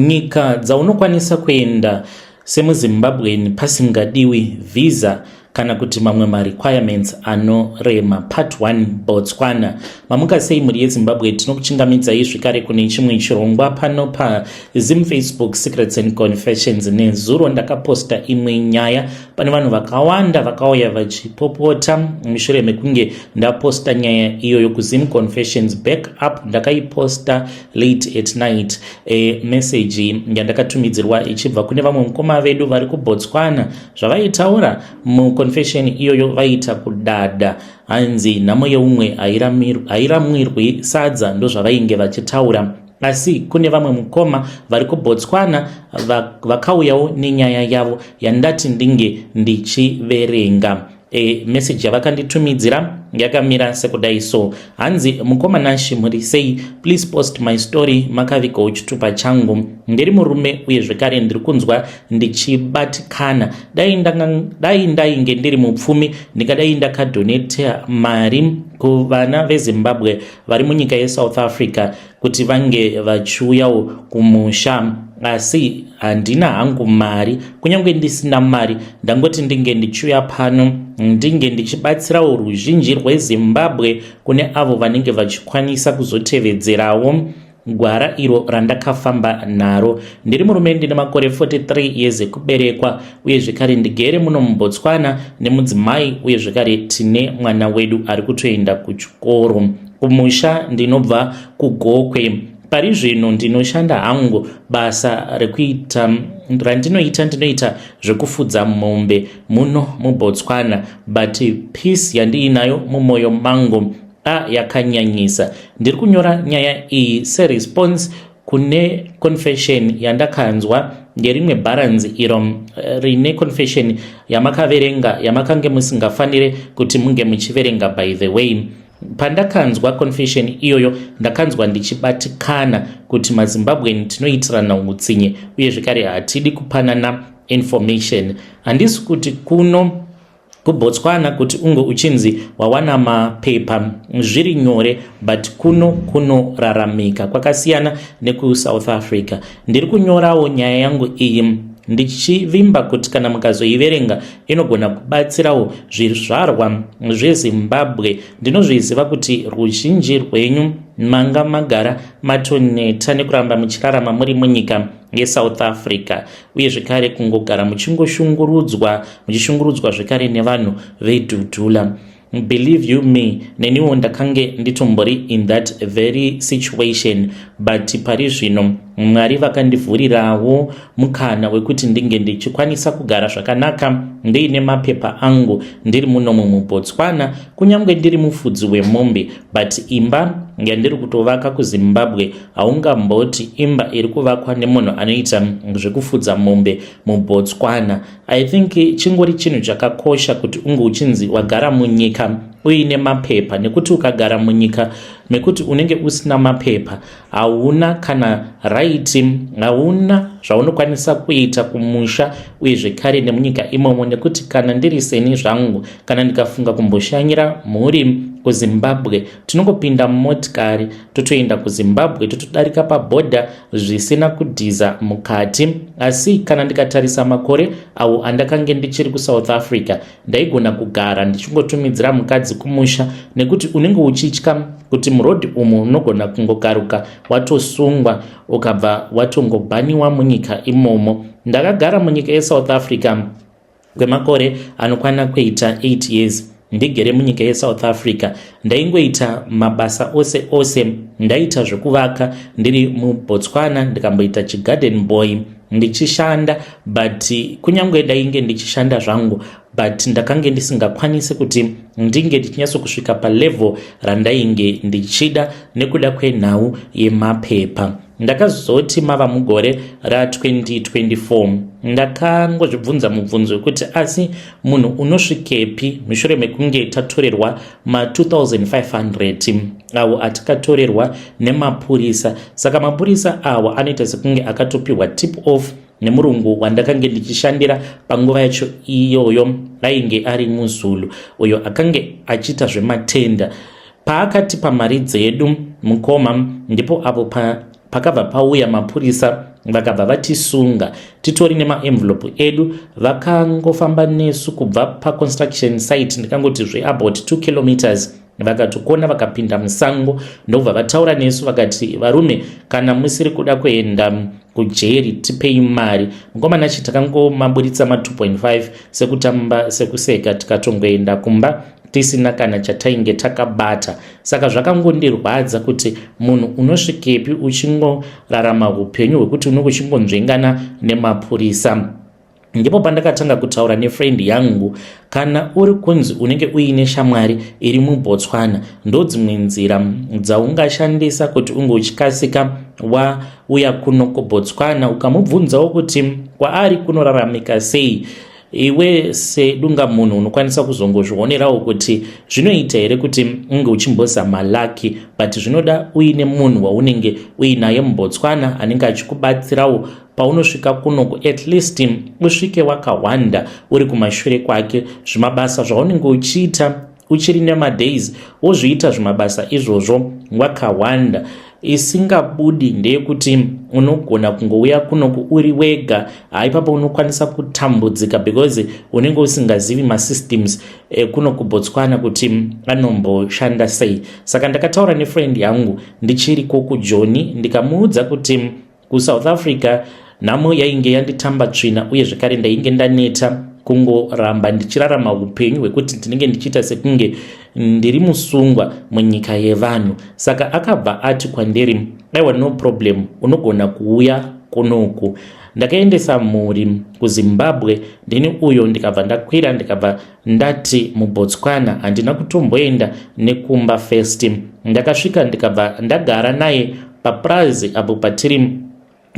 Nyika dzaunokwanisa kuenda semuZimbabwean pasingadiwi visa kana kuti mamwe marequirements anorema. Part 1 Botswana. Mamuka sei mhuri yeZimbabwe, tinokuchingamidzai zvekare kune chimwe chirongwa pano paZim Facebook Secrets and Confessions. Nezuro ndakaposta imwe nyaya, pane vanhu vakawanda vakauya vachipopota mushure mekunge ndaposta nyaya iyoyo kuZim Confessions back up. Ndakaiposta late at night. Meseji yandakatumidzirwa ichibva kune vamwe mukoma vedu vari kuBotswana, zvavaitaura muconfession iyoyo, vaita kudada, hanzi nhamo yeumwe hairamwirwi sadza. Ndozvavainge vachitaura. Asi kune vamwe mukoma vari kuBotswana vakauyawo nenyaya yavo yandati ndinge ndichiverenga. Meseji yavakanditumidzira yakamira sekudai so, hanzi, "Mukoma Nashi, muri sei? Please post my story, makavigawo chitupa changu. Ndiri murume uye zvekare ndiri kunzwa ndichibatikana. Dai ndainge ndiri mupfumi, ndingadai ndakadoneta mari kuvana veZimbabwe vari munyika yeSouth Africa kuti vange vachiuyawo kumusha, asi handina hangu mari. Kunyange ndisina mari, ndangoti ndinge ndichiuya pano, ndinge ndichibatsirawo ruzhinji rweZimbabwe kune avo vanenge vachikwanisa kuzotevedzerawo gwara iro randakafamba naro. Ndiri murume, ndine makore 43 years ekuberekwa, uye zvekare ndigere muno muBotswana nemudzimai, uye zvekare tine mwana wedu ari kutoenda kuchikoro. Kumusha ndinobva kuGokwe. Pari zvino ndinoshanda hangu basa rekuita randinoita, ndinoita zvekufudza mombe muno muBotswana, but peace yandiinayo mumwoyo mangu a yakanyanyisa. Ndiri kunyora nyaya iyi seresponse kune confession yandakanzwa ngerimwe bharanzi iro rine confession yamakaverenga, yamakange musingafanire kuti munge muchiverenga. By the way, pandakanzwa confession iyoyo, ndakanzwa ndichibatikana kuti maZimbabwean tinoitirana utsinye, uye zvekare hatidi kupanana information. Handisi kuti kuno kuBotswana kuti unge uchinzi wawana mapepa zviri nyore, but kuno kunoraramika, kwakasiyana nekuSouth Africa. Ndiri kunyorawo nyaya yangu iyi ndichivimba kuti kana mukazoiverenga inogona kubatsirawo zvizvarwa zveZimbabwe. Ndinozviziva kuti ruzhinji rwenyu manga magara matoneta nekuramba muchirarama muri munyika yeSouth Africa, uye zvekare kungogara muchingoshungurudzwa, muchishungurudzwa zvekare nevanhu vedhudhula. Believe you me, neniwo ndakange nditombori in that very situation, but pari zvino Mwari vakandivhurirawo mukana wekuti ndinge ndichikwanisa kugara zvakanaka ndiine mapepa angu, ndiri munomu muBotswana. Kunyange ndiri mufudzi wemombe, but imba yandiri kutovaka kuZimbabwe, haungamboti imba iri kuvakwa nemunhu anoita zvekufudza mombe muBotswana. I think chingori chinhu chakakosha kuti unge uchinzi wagara munyika uine mapepa, nekuti ukagara munyika mekuti unenge usina mapepa, hauna kana right, hauna zvaunokwanisa kuita kumusha uye zvekare nemunyika imomo. Nekuti kana ndiri seni zvangu, kana ndikafunga kumboshanyira mhuri kuZimbabwe, tinongopinda mumotikari totoenda kuZimbabwe, totodarika pabhodha zvisina kudhiza mukati. Asi kana ndikatarisa makore awo andakange ndichiri kuSouth Africa, ndaigona kugara ndichingotumidzira mukadzi kumusha, nekuti unenge uchitya kuti murodhi umu unogona kungokaruka watosungwa, ukabva watongobhaniwa munyika imomo. Ndakagara munyika yeSouth Africa kwemakore anokwana kuita 8 years ndigere munyika yeSouth Africa. Ndaingoita mabasa ose ose, ndaita zvekuvaka ndiri muBotswana, ndikamboita chigarden boy ndichishanda, but kunyange ndainge ndichishanda zvangu, but ndakange ndisingakwanisi kuti ndinge ndichinyatsokusvika palevel randainge ndichida nekuda kwenhau yemapepa. Ndakazoti mava mugore ra2024, ndakangozvibvunza mubvunzo wekuti asi munhu unosvikepi mushure mekunge tatorerwa ma2500 avo atakatorerwa nemapurisa. Saka mapurisa awo anoita sekunge akatopiwa tip off nemurungu wandakange ndichishandira panguva yacho iyoyo, ainge ari muZulu uyo akange achiita zvematenda. Paakatipa mari dzedu mukoma, ndipo apo pa Pakabva pauya mapurisa, vakabva vatisunga titori nemaenvelope edu. Vakangofamba nesu kubva paconstruction site, ndikangoti zveabout 2 kilometers, vakatokona vakapinda musango, ndobva vataura nesu vakati, "Varume, kana musiri kuda kuenda kujeri, tipei mari." Mukomana chi takangomaburitsa ma2.5 sekutamba sekuseka, tikatongoenda kumba tisina kana chatainge takabata. Saka zvakangondirwadza kuti munhu unosvikepi uchingorarama upenyu hwekuti unenge uchingonzvengana nemapurisa. Ndipo pandakatanga kutaura nefriend yangu, kana uri kunzi unenge uine shamwari iri muBotswana, ndo dzimwe nzira dzaungashandisa kuti unge uchikasika wauya kuno kuBotswana. Ukamubvunzawo kuti kwaari kunoraramika sei, iwe sedunga munhu unokwanisa kuzongozvionerawo kuti zvinoita here kuti unge uchimbozama luck. But zvinoda uine munhu waunenge uinaye muBotswana anenge achikubatsirawo paunosvika kunoku, at least usvike wakawanda uri kumashure kwake. Zvimabasa zvaunenge uchiita uchiri nemadays, wozviita zvimabasa izvozvo wakawanda. Isingabudi ndeyekuti unogona kungouya kunoku uri wega. Haipapo unokwanisa kutambudzika because unenge usingazivi masystems ekuno kuBotswana kuti anomboshanda sei. Saka ndakataura nefriend yangu ndichiriko kuJoni, ndikamuudza kuti kuSouth Africa nhamo yainge yanditamba tsvina, uye zvekare ndainge ndaneta kungoramba ndichirarama upenyu hwekuti ndinenge ndichiita sekunge ndiri musungwa munyika yevanhu. Saka akabva ati kwandiri, "Aiwa, no problem, unogona kuuya kunoku." Ndakaendesa mhuri kuZimbabwe ndini uyo, ndikabva ndakwira, ndikabva ndati muBotswana. Handina kutomboenda nekumba first. Ndakasvika, ndikabva ndagara naye papurazi apo patiri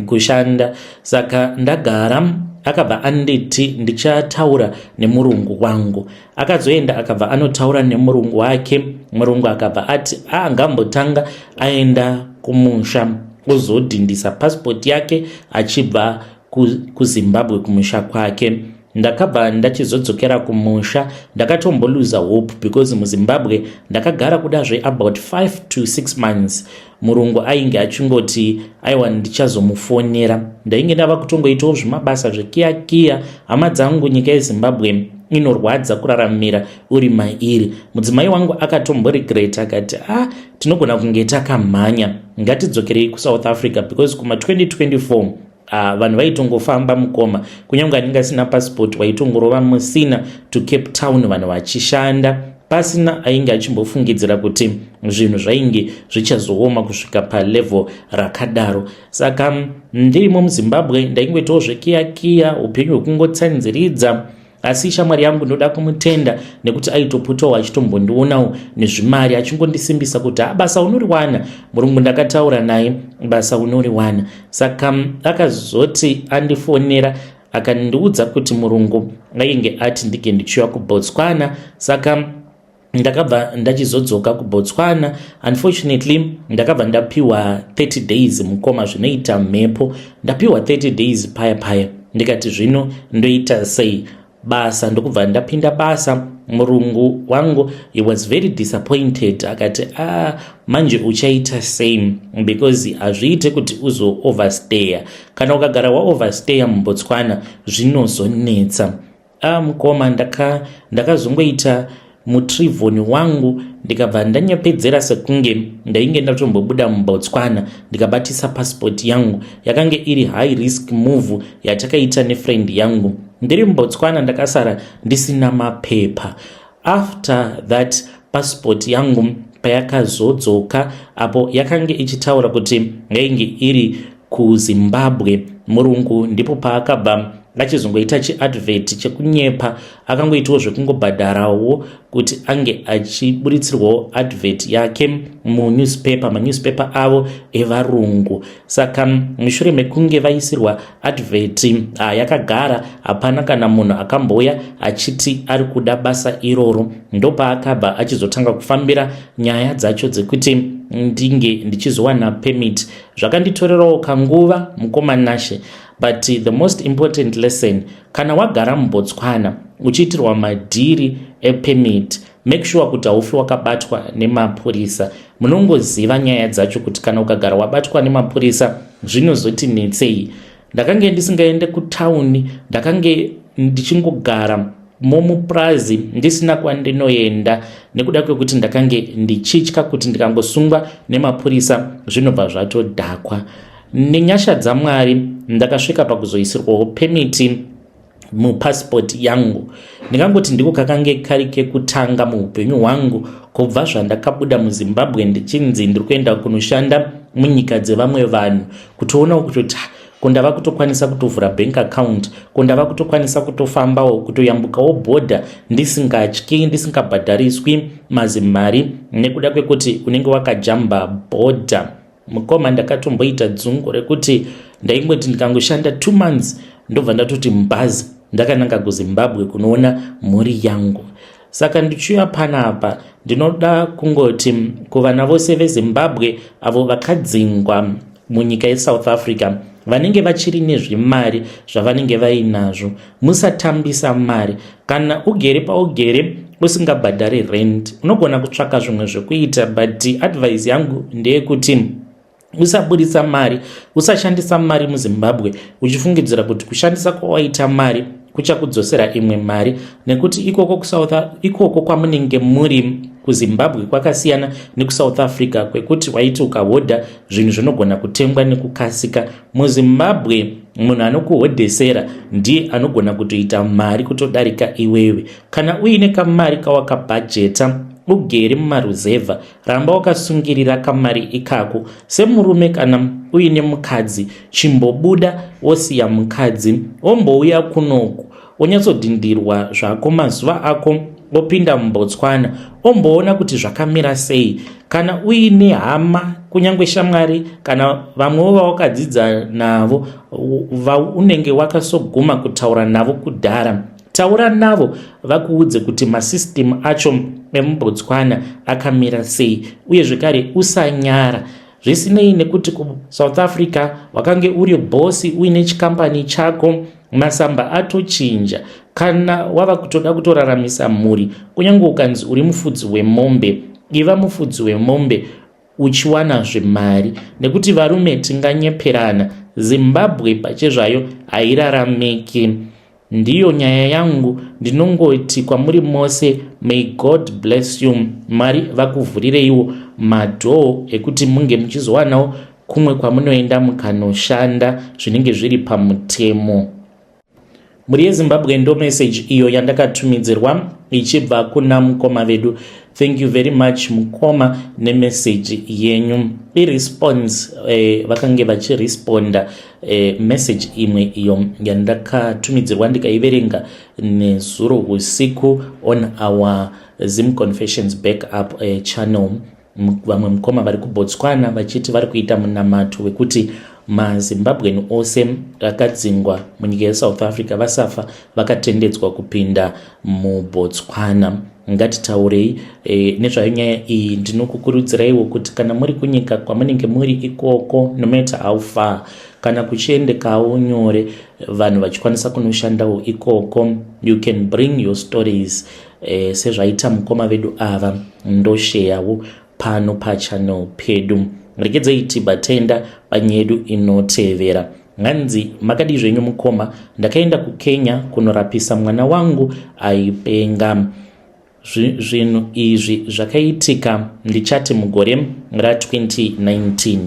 kushanda. Saka ndagara, akabva anditi, "Ndichataura nemurungu wangu." Akazoenda, akabva anotaura nemurungu wake. Murungu akabva ati angambotanga aenda kumusha, ozodhindisa pasipoti yake achibva kuZimbabwe kumusha kwake. Ndakabva ndachizodzokera kumusha. Ndakatomboluza hope because muZimbabwe ndakagara kudazve about 5 to 6 months. Murungu ainge achingoti, "Aiwa, ndichazomufonera." Ndainge ndava kutongoitawo zvimabasa zvekiyakiya. Hama dzangu, nyika yeZimbabwe inorwadza kuraramira uri mairi. Mudzimai wangu akatomboregreta akati, "Ah, tinogona kunge takamhanya, ngatidzokerei kuSouth Africa," because kuma2024 vanhu vaitongofamba, mukoma. Kunyange anenge asina pasipoti, waitongorova Musina to Cape Town, vanhu vachishanda pasina ainge achimbofungidzira kuti zvinhu zvainge zvichazooma kusvika palevel rakadaro. Saka ndirimo muZimbabwe ndaingoitawo zvekiyakiya, upenyu hwekungotsanziridza. Asi shamwari yangu ndoda kumutenda nekuti aitopotawo achitombondionawo nezvimari, achingondisimbisa kuti, "Ha, basa unoriwana, murungu ndakataura naye, basa unoriwana." Saka akazoti andifonera, akandiudza kuti murungu ainge ati ndige ndichiuya kuBotswana. Saka ndakabva ndachizodzoka kuBotswana. Unfortunately, ndakabva ndapiwa 30 days. Mukoma, zvinoita mhepo. Ndapiwa 30 days paya paya, ndikati, "Zvino ndoita sei basa?" Ndokubva ndapinda basa. Murungu wangu, he was very disappointed. Akati, "Ah, manje uchaita sei? Because hazviite kuti uzo overstaya. Kana ukagara waoverstaya muBotswana, zvinozonetsa." Ah, mukoma, ndakazongoita mutrivhoni wangu, ndikabva ndanyepedzera sekunge ndainge ndatombobuda muBotswana, ndikabatisa pasipoti yangu. Yakange iri high risk move yatakaita nefriend yangu. Ndiri muBotswana ndakasara ndisina mapepa. After that, pasipoti yangu payakazodzoka, apo yakange ichitaura kuti yainge iri kuZimbabwe, murungu ndipo paakabva achizongoita chiadvert chekunyepa. Akangoitawo zvekungobhadharawo kuti ange achiburitsirwawo advert yake munewspaper, manewspaper avo evarungu. Saka mushure mekunge vaisirwa advert, yakagara, hapana kana munhu akambouya achiti ari kuda basa iroro. Ndopaakabva achizotanga kufambira nyaya dzacho dzekuti ndinge ndichizowana permit. Zvakanditorerawo kanguva, mukoma Nashe. But the most important lesson, kana wagara muBotswana uchiitirwa madhiri epermit, Make sure kuti haufi wakabatwa nemapurisa. Munongoziva nyaya dzacho kuti kana ukagara wabatwa nemapurisa zvinozoti netsei. Ndakange ndisingaende kutauni, ndakange ndichingogara momupurazi ndisina kwandinoenda nekuda kwekuti ndakange ndichitya kuti ndikangosungwa nemapurisa zvinobva zvatodhakwa. Nenyasha dzaMwari ndakasvika pakuzoisirwawo pemiti mupassport yangu. Ndingangoti ndiko kakange kari kekutanga muupenyu hwangu kubva zvandakabuda muZimbabwe ndichinzi ndiri kuenda kunoshanda munyika dzevamwe vanhu, kutoonawo kutoti ko ndava kutokwanisa kutovhura bank account, ko ndava kutokwanisa kutofambawo, kutoyambukawo bhodha ndisingatyi, ndisingabhadhariswi mazimari nekuda kwekuti unenge wakajamba bhodha. Mukoma, ndakatomboita dzungu rekuti ndaingoti ndikangoshanda 2 months ndobva ndatoti mubhazi ndakananga kuZimbabwe kunoona mhuri yangu. Saka ndichiuya panapa ndinoda kungoti kuvana vose veZimbabwe avo vakadzingwa munyika yeSouth Africa vanenge vachiri nezvimari zvavanenge vainazvo, musatambisa mari. Kana ugere paugere usingabhadhari rent, unogona kutsvaka zvimwe zvekuita, but advice yangu ndeyekuti usabudisa mari, usashandisa mari muZimbabwe uchifungidzira kuti kushandisa kwawaita mari kuchakudzosera imwe mari, nekuti ikoko kuSouth, ikoko kwamunenge muri kuZimbabwe kwakasiyana nekuSouth Africa kwekuti waiti ukahodha zvinhu zvinogona kutengwa nekukasika. MuZimbabwe munhu anokuhodhesera ndiye anogona kutoita mari kutodarika iwewe. Kana uine kamari kawakabhajeta ugere mumaruzevha, ramba wakasungirira kamari ikako. Semurume, kana uine mukadzi, chimbobuda wosiya mukadzi, wombouya kunoku wonyatsodhindirwa zvako mazuva ako, wopinda muBotswana omboona kuti zvakamira sei. Kana uine hama, kunyange shamwari kana vamwewo vawakadzidza navo vaunenge wakasoguma kutaura navo kudhara, taura navo vakuudze kuti masystem acho emuBotswana akamira sei. Uye zvekare usanyara, zvisinei nekuti kuSouth Africa wakange uri bhosi uine chikambani chako, masamba atochinja. Kana wava kutoda kutoraramisa mhuri, kunyange ukanzi uri mufudzi wemombe, iva mufudzi wemombe uchiwana zvemari, nekuti varume tinganyeperana, Zimbabwe pachezvayo hairaramiki. Ndiyo nyaya yangu. Ndinongoti kwamuri mose, may God bless you. Mwari vakuvhurireiwo madhoo ekuti munge muchizowanawo kumwe kwamunoenda mukanoshanda zvinenge zviri pamutemo. Mhuri yeZimbabwe, ndo message iyo yandakatumidzirwa ichibva kuna mukoma vedu. Thank you very much, mukoma, nemessage yenyu. Iresponse, vakange vachiresponda message imwe iyo yandakatumidzirwa ndikaiverenga nezuro usiku on our Zim Confessions Backup channel. Vamwe mukoma vari kuBotswana vachiti vari kuita munamato wekuti maZimbabwean ose akadzingwa munyika yeSouth Africa vasafa vakatendedzwa kupinda muBotswana. Ngatitaurei nezvayo nyaya iyi. Ndinokukurudziraiwo kuti kana muri kunyika kwamunenge muri ikoko, no matter how far, kana kuchiendekawo nyore, vanhu vachikwanisa kunoshandawo ikoko, you can bring your stories sezvaita mukoma vedu ava, ndosheyawo pano pachannel pedu. Regedzei tibatenda panyedu inotevera. Nganzi, "Makadi zvenyu mukoma? Ndakaenda kuKenya kunorapisa mwana wangu aipenga. Zvinhu izvi zvakaitika ndichati mugore ra2019.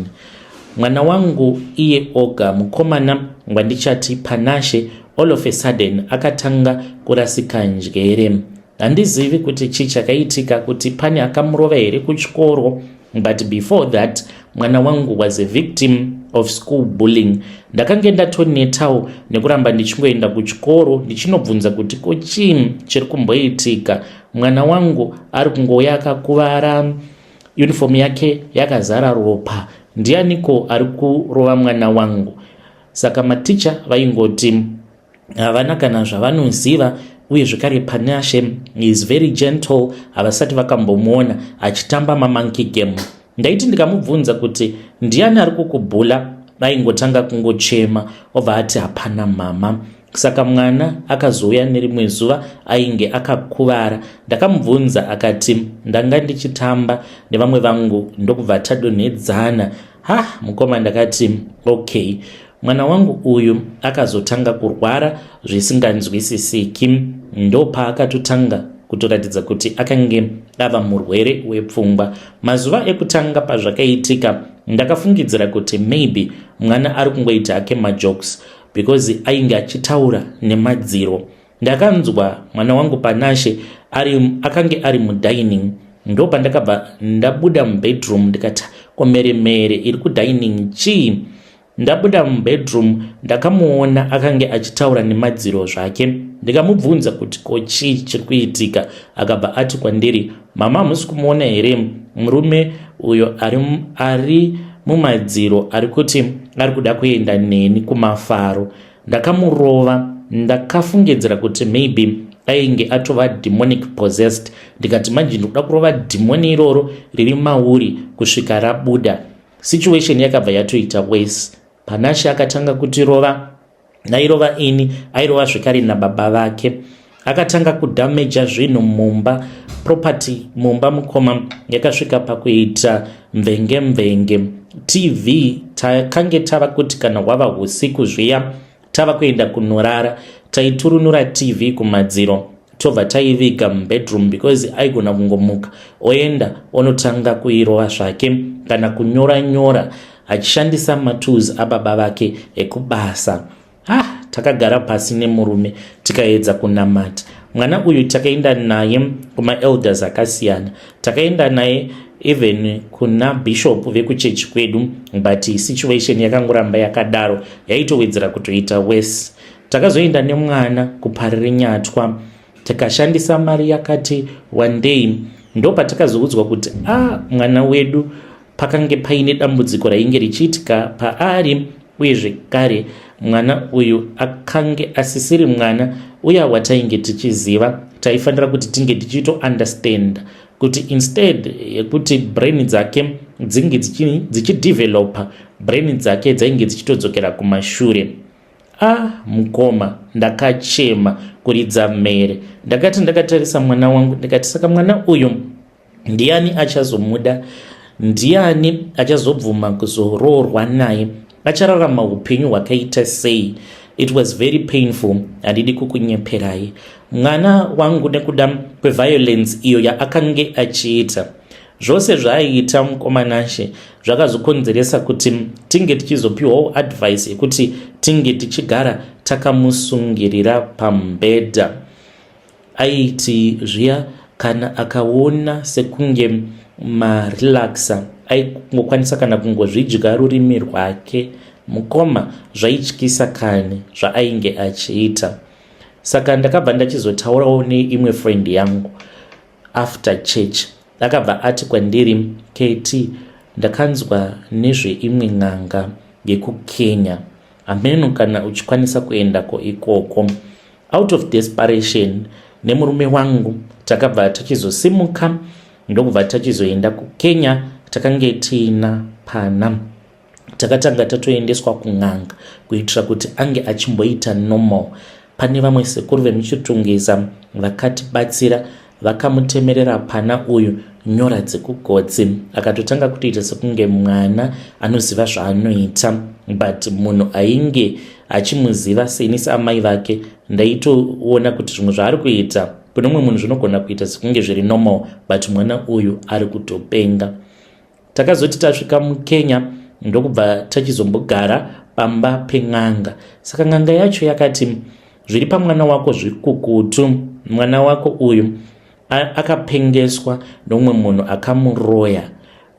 Mwana wangu iye oga, mukomana wandichati Panashe, all of a sudden akatanga kurasika njere. Handizivi kuti chii chakaitika, kuti pane akamurova here kuchikoro, but before that mwana wangu was a victim of school bullying. Ndakange ndatonetawo nekuramba ndichingoenda kuchikoro ndichinobvunza kuti ko chii chiri kumboitika. Mwana wangu ari kungouya akakuvara, uniform yake yakazara ropa. Ndianiko ari kurova mwana wangu?" Saka maticha vaingoti havana kana zvavanoziva. Uye zvekare Panashe is very gentle, havasati vakambomuona achitamba mamonkey game. Ndaiti ndikamubvunza kuti ndiani ari kukubhula, aingotanga kungochema, obva ati, "Hapana, mama." Saka mwana akazouya nerimwe zuva ainge akakuvara. Ndakamubvunza akati ndanga ndichitamba nevamwe vangu ndokubva tadonhedzana. Ha, mukoma ndakati okay. Mwana wangu uyu akazotanga kurwara zvisinganzwisisiki. Ndopaakatotanga kutoratidza kuti akange ava murwere wepfungwa. Mazuva ekutanga pazvakaitika ndakafungidzira kuti maybe mwana ari kungoita hake majokes because ainge achitaura nemadziro. Ndakanzwa mwana wangu Panashe ari, akange ari mudining ndopandakabva ndabuda mubedroom ndikati komeremere iri kudining chii Ndabuda mubedroom ndakamuona akange achitaura nemadziro zvake ndikamubvunza kuti ko chii chiri kuitika akabva ati kwandiri mama hamusi kumuona here murume uyo ari, ari mumadziro ari kuti ari kuda kuenda neni kumafaro ndakamurova ndakafungidzira kuti maybe ainge atova demonic possessed ndikati manje ndikuda kurova dhimoni iroro riri mauri kusvika rabuda Situation yakabva yatoita worse. Panashe akatanga kutirova, airova ini, airova zvekare nababa vake. Akatanga kudamaja zvinhu mumba, property mumba mukoma yakasvika pakuita mvenge mvenge. TV takange tava kuti kana hwava husiku zviya Tava kuenda kunorara taiturunura TV kumadziro tobva taiviga mubedroom because aigona kungomuka oenda onotanga kuirova zvake kana kunyora nyora achishandisa matools ababa vake ekubasa. Ah, takagara pasi nemurume tikaedza kunamata. Mwana uyu takaenda naye kumaelders akasiyana. Takaenda naye even kuna bishop vekuchechi kwedu but situation yakangoramba yakadaro yaitowedzera kutoita worse. Takazoenda nemwana kuParirenyatwa tikashandisa mari yakati one day ndopatakazoudzwa kuti a ah, mwana wedu pakange paine dambudziko rainge richiitika paari uye zvekare mwana uyu akange asisiri mwana uya watainge tichiziva taifanira kuti tinge tichitounderstand kuti instead yekuti brain dzake dzinge dzichidevelopa brain dzake dzainge dzichitodzokera kumashure ah mukoma ndakachema kuridza mhere ndakati ndakatarisa mwana wangu ndikati saka mwana uyu Ndiani achazomuda? Ndiani achazobvuma kuzoroorwa naye? Achararama upenyu hwakaita sei? It was very painful, handidi kukunyeperai. Mwana wangu nekuda kweviolence iyo yaakange achiita. Zvose zvaaiita mukomanashe zvakazokonzeresa kuti tinge tichizopiwawo advice yekuti tinge tichigara takamusungirira pamubhedha. Aiti zviya kana akaona sekunge marelaxer aingokwanisa kana kungozvidya rurimi rwake. Mukoma zvaityisa kani zvaainge achiita. Saka ndakabva ndachizotaurawo neimwe friend yangu after church. Akabva ati kwandiri KT ndakanzwa nezveimwe n'anga yekuKenya. Hameno kana uchikwanisa kuendako ikoko. Out of desperation nemurume wangu takabva tachizosimuka ndokubva tachizoenda kuKenya takange tiina pana takatanga tatoendeswa kun'anga kuitira kuti ange achimboita normal pane vamwe sekuru vemuchitungwiza vakatibatsira Vakamutemerera pana uyu nyora dzekugotsi akatotanga kutoita sekunge mwana anoziva zvaanoita but munhu ainge achimuziva seni seamai vake ndaitoona kuti zvimwe zvaari kuita kune umwe munhu zvinogona kuita sekunge zviri normal but mwana uyu ari kutopenga. Takazoti tasvika muKenya ndokubva tachizombogara pamba pen'anga. Saka n'anga yacho yakati zviri pamwana wako zvikukutu, mwana wako uyu akapengeswa noumwe munhu akamuroya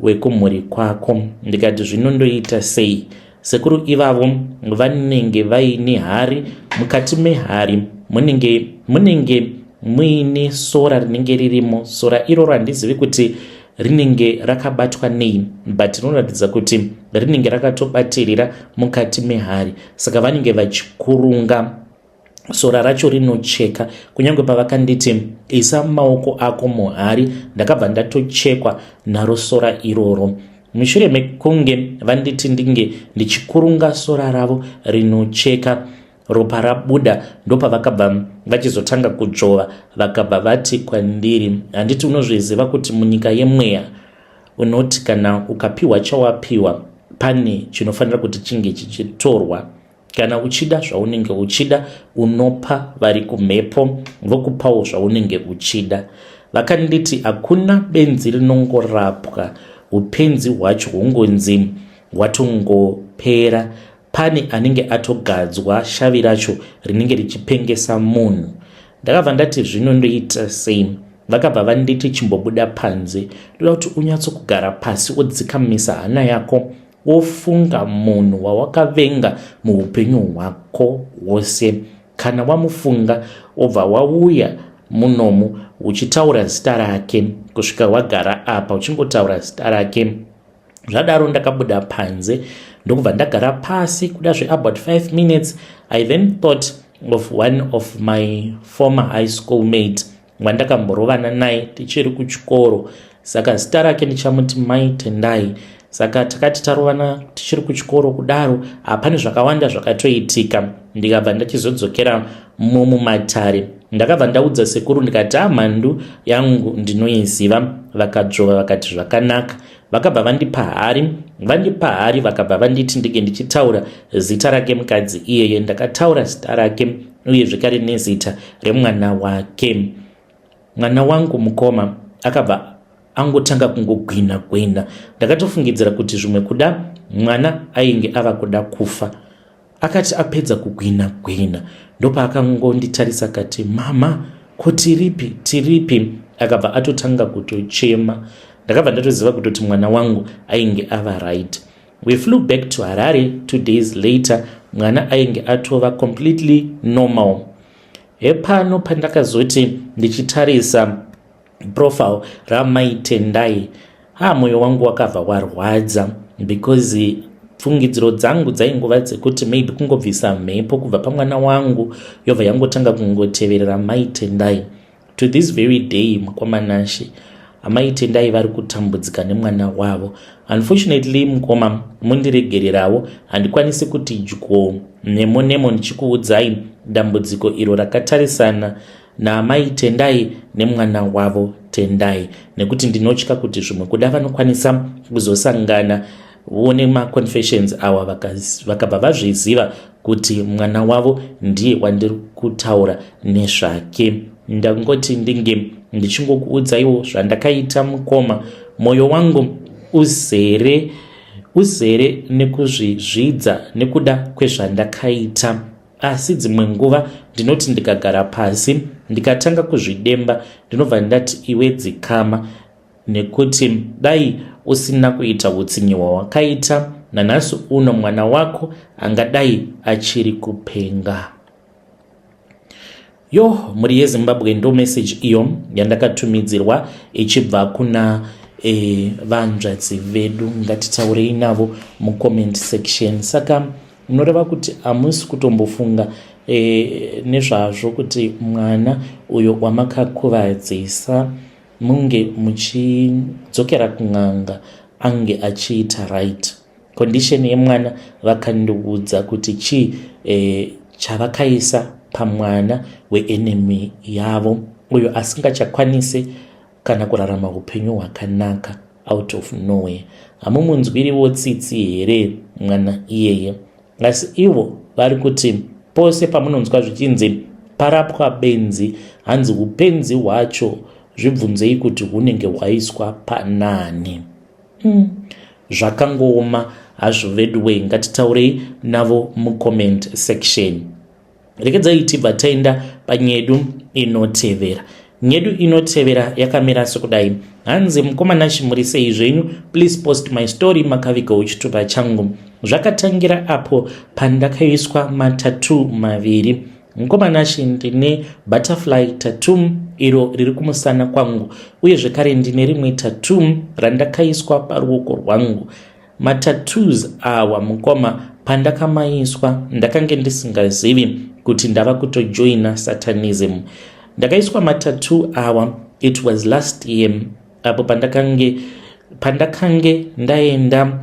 wekumhuri kwako. Ndikati zvino ndoita sei? Sekuru ivavo vanenge vaine hari, mukati mehari munenge munenge muine sora rinenge ririmo. Sora iroro handizivi kuti rinenge rakabatwa nei but rinoratidza kuti rinenge rakatobatirira mukati mehari saka vanenge vachikurunga sora racho rinocheka kunyange pavakanditi isa maoko ako muhari ndakabva ndatochekwa naro sora iroro mushure mekunge vanditi ndinge ndichikurunga sora ravo rinocheka. Ropa rabuda ndopavakabva vachizotanga kudzvova, vakabva vati kwandiri, "Handiti unozviziva kuti munyika yemweya unoti kana ukapiwa chawapiwa, pane chinofanira kuti chinge chichitorwa? Kana uchida zvaunenge uchida, unopa vari kumhepo, vokupawo zvaunenge uchida." Vakanditi hakuna benzi rinongorapwa upenzi hwacho hungonzi hwatongopera. Pane anenge atogadzwa shavi racho rinenge richipengesa munhu. Ndakabva ndati, "Zvino ndoita sei?" Vakabva vanditi, "Chimbobuda panze. Ndoda kuti unyatsokugara pasi, wodzikamisa hana yako, wofunga munhu wawakavenga muupenyu hwako hwose. Kana wamufunga, wobva wauya munomu uchitaura zita rake kusvika wagara apa, uchingotaura zita rake." Zvadaro ndakabuda panze ndokubva ndagara pasi kuda zveabout 5 minutes. I then thought of one of my former high school mate wandakamborovana naye tichiri kuchikoro. Saka zita rake ndichamuti Mai Tendai. Saka takati tarovana tichiri kuchikoro kudaro, hapane zvakawanda zvakatoitika. Ndikabva ndachizodzokera mumumatare. Ndakabva ndaudza sekuru ndikati, "Amhandu yangu ndinoiziva." Vakadzvova vakati zvakanaka. Vakabva vandipa hari. Vandipa hari, vakabva vanditi ndinge ndichitaura zita rake mukadzi iyeye. Ndakataura zita rake uye zvekare nezita remwana wake. Mwana wangu, mukoma, akabva angotanga kungogwina gwina. Ndakatofungidzira kuti zvimwe kuda mwana ainge ava kuda kufa. Akati apedza kugwina gwina, ndopaakangonditarisa akati, "Mama, ko tiripi? Tiripi?" Akabva atotanga kutochema. Ndakabva ndatoziva kutoti mwana wangu ainge ava right. We flew back to Harare 2 days later. Mwana ainge atova completely normal. Hepano pandakazoti ndichitarisa profile raMaitendai, ha, mwoyo wangu wakabva warwadza, because pfungidziro dzangu dzaingova dzekuti maybe kungobvisa mhepo kubva pamwana wangu, yobva yangotanga kungoteverera Maitendai. To this very day, mukoma Nashe, aMaitendai vari kutambudzika nemwana wavo. Unfortunately, mukoma, mundiregererawo, handikwanisi kuti dyo nemo nemo ndichikuudzai dambudziko iro rakatarisana naMai Tendai nemwana wavo Tendai, nekuti ndinotya kuti zvimwe kuda vanokwanisa kuzosangana nemaconfessions awa, vakabva vazviziva kuti mwana wavo ndiye wandiri kutaura nezvake. Ndangoti ndinge ndichingokuudzaiwo zvandakaita, mukoma. Mwoyo wangu uzere uzere nekuzvizvidza nekuda kwezvandakaita, asi dzimwe nguva ndinoti ndikagara pasi ndikatanga kuzvidemba, ndinobva ndati, "Iwe dzikama, nekuti dai usina kuita utsinye hwawakaita, nanhasi uno mwana wako angadai achiri kupenga." Yo, mhuri yeZimbabwe, ndo meseji iyo yandakatumidzirwa ichibva kuna vanzvadzi vedu. Ngatitaurei navo mucomment section. Saka unoreva kuti hamusi kutombofunga nezvazvo kuti mwana uyo wamakakuvadzisa munge muchidzokera kun'anga ange achiita right? Condition yemwana, vakandiudza kuti chii chavakaisa pamwana weenemy yavo uyo asingachakwanisi kana kurarama upenyu hwakanaka out of nowhere. Hamumunzwiriwo tsitsi here mwana iyeye? Asi ivo vari kuti pose pamunonzwa zvichinzi parapwa benzi, hanzi upenzi hwacho zvibvunzei kuti hunenge hwaiswa panani. Zvakangooma hazvo veduwei. Ngatitaurei navo mucomment section. Rekedzai tibva taenda panyedu inotevera. Nyedu inotevera yakamira sekudai. Hanzi, "Mukoma Nashe, muri sei zvenyu? Please post my story makavigawo chitupa changu. Zvakatangira apo pandakaiswa matattoo maviri. Mukoma Nashe, ndine butterfly tattoo iro riri kumusana kwangu, uye zvekare ndine rimwe tattoo randakaiswa paruoko rwangu. Matattoos awa, mukoma, pandakamaiswa ndakange ndisingazivi kuti ndava kutojoina satanism. Ndakaiswa matattoo awa, it was last year apo pandakange ndaenda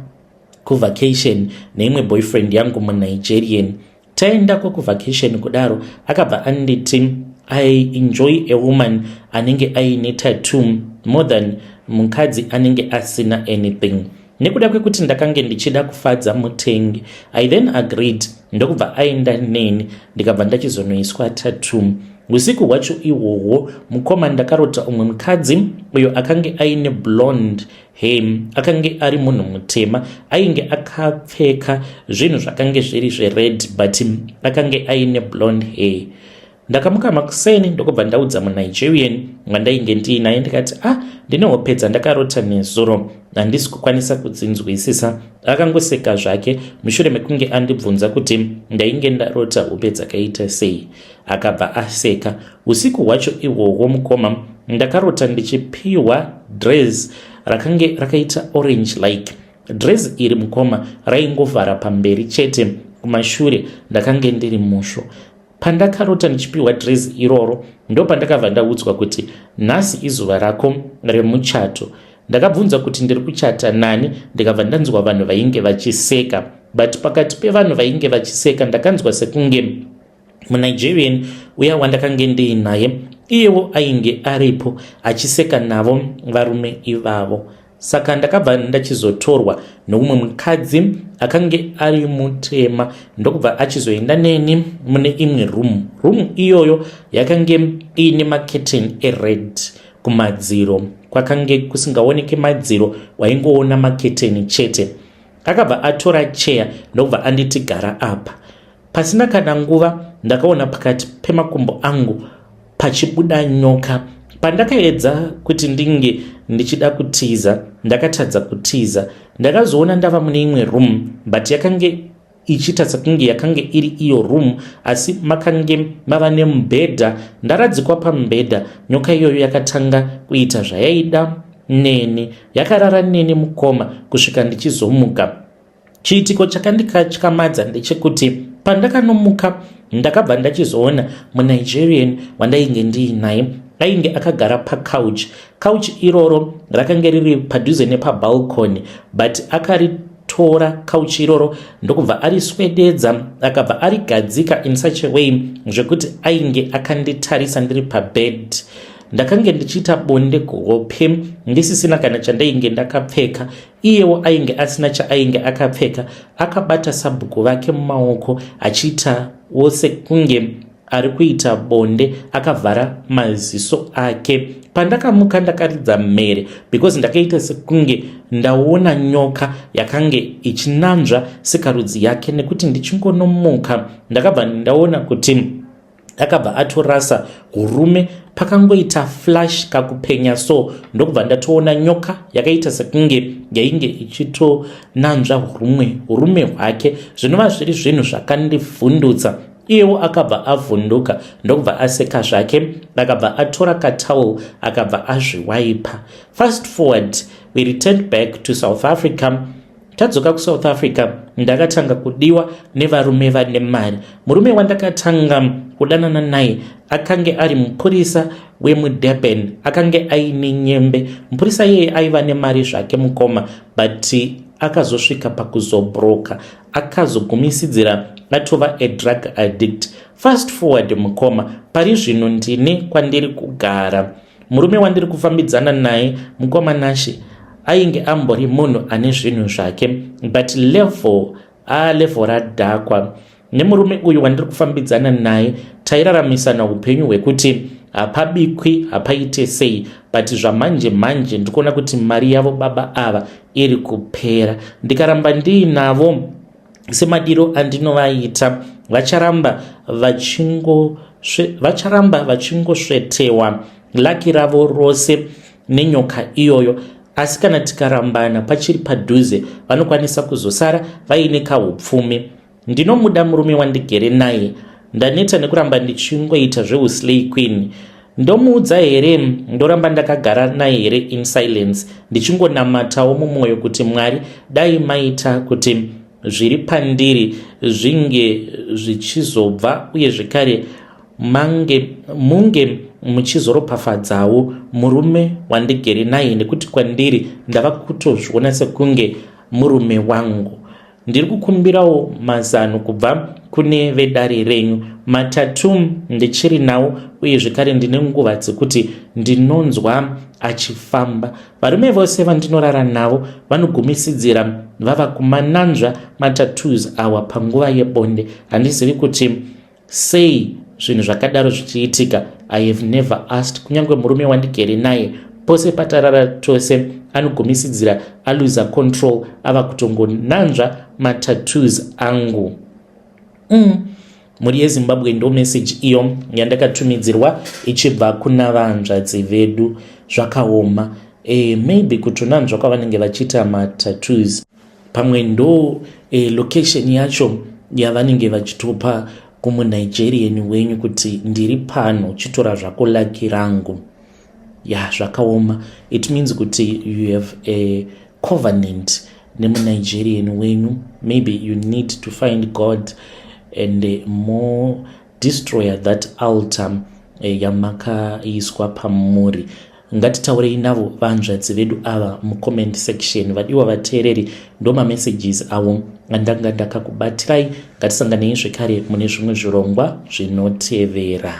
kuvacation neimwe boyfriend yangu muNigerian. Taendako kuvacation kudaro, akabva anditi, "I enjoy a woman anenge aine tattoo more than mukadzi anenge asina anything." Nekuda kwekuti ndakange ndichida kufadza mutengi, I then agreed, ndokubva aenda neni, ndikabva ndachizonoiswa tattoo. Usiku hwacho ihwohwo, mukoma, ndakarota umwe mukadzi uyo akange aine blonde hair. Akange ari munhu mutema, ainge akapfeka zvinhu zvakange zviri zvered, but akange aine blonde hair. Ndakamuka makuseni, ndokubva ndaudza muNigerian wandainge ndiinaye, ndikati, "Ah, ndine hope dzandakarota nezuro, handisi kukwanisa kudzinzwisisa." Akangoseka zvake mushure mekunge andibvunza kuti ndainge ndarota hope dzakaita sei. Akabva aseka. Usiku hwacho ihwohwo, mukoma, ndakarota ndichipiwa dress rakange rakaita orange like. Dress iri, mukoma, raingovhara pamberi chete, kumashure ndakange ndiri musvo. Pandakarota ndichipiwa dress iroro, ndo pandakabva ndaudzwa kuti, "Nhasi izuva rako remuchato." Ndakabvunza kuti ndiri kuchata nani, ndikabva ndanzwa vanhu vainge vachiseka, but pakati pevanhu vainge vachiseka ndakanzwa sekunge muNigerian uya wandakange ndiinaye iyewo ainge aripo achiseka navo varume ivavo. Saka ndakabva ndachizotorwa noumwe mukadzi akange ari mutema, ndokubva achizoenda neni mune imwe room. Room iyoyo yakange iine macurtain ered kumadziro, kwakange kusingaoneki madziro, waingoona macurtain chete. Akabva atora cheya, ndokubva anditi, "Gara apa." Pasina kana nguva ndakaona pakati pemakumbo angu pachibuda nyoka. Pandakaedza kuti ndinge ndichida kutiza, ndakatadza kutiza. Ndakazoona ndava mune imwe room, but yakange ichiita sekunge yakange iri iyo room, asi makange mava nemubhedha. Ndaradzikwa pamubhedha, nyoka iyoyo yakatanga kuita zvayaida neni. Yakarara neni, mukoma, kusvika ndichizomuka. Chiitiko chakandikatyamadza ndechekuti pandakanomuka, ndakabva ndachizoona muNigerian wandainge ndiinaye ainge akagara pacouch. Couch iroro rakange riri padhuze nepabalcony, but akaritora couch iroro, ndokubva ariswededza, akabva arigadzika in such a way zvekuti ainge akanditarisa ndiri pabed. Ndakange ndichiita bonde kuhope ndisisina kana chandainge ndakapfeka. Iyewo ainge asina chaainge akapfeka, akabata sabhuku vake mumaoko, achiita wose kunge ari kuita bonde akavhara maziso ake. Pandakamuka ndakaridza mhere because ndakaita sekunge ndaona nyoka yakange ichinanzva sikarudzi yake, nekuti ndichingonomuka ndakabva ndaona kuti akabva atorasa urume. Pakangoita flash, kakupenya so, ndokubva ndatoona nyoka yakaita sekunge yainge ichitonanzva urume hwake, zvinova zviri zvinhu zvakandivhundutsa. Iyewo akabva avhunduka, ndokubva aseka zvake, akabva atora katowel, akabva azviwaipa. Fast forward, we returned back to South Africa. Tadzoka kuSouth Africa, ndakatanga kudiwa nevarume vane mari. Murume wandakatanga kudanana naye akange ari mupurisa wemuDurban, akange aine nyembe. Mupurisa iyeye aiva nemari zvake, mukoma, but akazosvika pakuzobroka, akazogumisidzira atova a drug addict. Fast forward, mukoma, pari zvino ndine kwandiri kugara. Murume wandiri kufambidzana naye, mukoma Nashe, ainge ambori munhu ane zvinhu zvake, but level alevel radhakwa. Nemurume uyu wandiri kufambidzana naye tairaramisana upenyu hwekuti hapabikwi, hapaite sei, but zvamanje manje ndikuona kuti mari yavo baba ava iri kupera. Ndikaramba ndiinavo semadiro andinovaita, vacharamba vachingosvetewa luck ravo rose nenyoka iyoyo. Asi kana tikarambana pachiri padhuze, vanokwanisa kuzosara vaine kaupfumi. Ndinomuda murume wandigere naye. Ndaneta nekuramba ndichingoita zveuslay queen. Ndomuudza here? Ndoramba ndakagara naye here in silence, ndichingonamatawo mumwoyo kuti Mwari dai maita kuti zviri pandiri zvinge zvichizobva, uye zvekare mange munge muchizoropafadzawo murume wandigere naye, nekuti kwandiri ndava kutozviona sekunge murume wangu. Ndiri kukumbirawo mazano kubva kune vedare renyu. Matatu ndichiri nawo uye zvekare ndine nguva dzekuti ndinonzwa achifamba. Varume vose vandinorara navo vanogumisidzira vava kumananzva matattoos awa panguva yebonde. Handizivi kuti sei zvinhu zvakadaro zvichiitika. I have never asked. Kunyange murume wandigere naye, pose patarara tose anogumisidzira aluza control, ava kutongonanzva matattoos angu. Mhuri yeZimbabwe, ndo message iyo yandakatumidzirwa ichibva kuna vanzvadzi vedu. Zvakaoma. Maybe kutonanzva kwavanenge vachiita matattoos, pamwe ndo location yacho yavanenge vachitopa kumuNigerian wenyu kuti ndiri pano, chitora zvako lucky rangu. Ya, zvakaoma. It means kuti you have a covenant nemuNigerian wenyu. Maybe you need to find God and more destroy that altar yamakaiswa pamuri. Ngatitaurei navo vanzvadzi vedu ava mucomment section. Vadiwa vateereri, ndo mamessages avo andanga ndakakubatirai. Ngatisanganei zvekare mune zvimwe zvirongwa zvinotevera.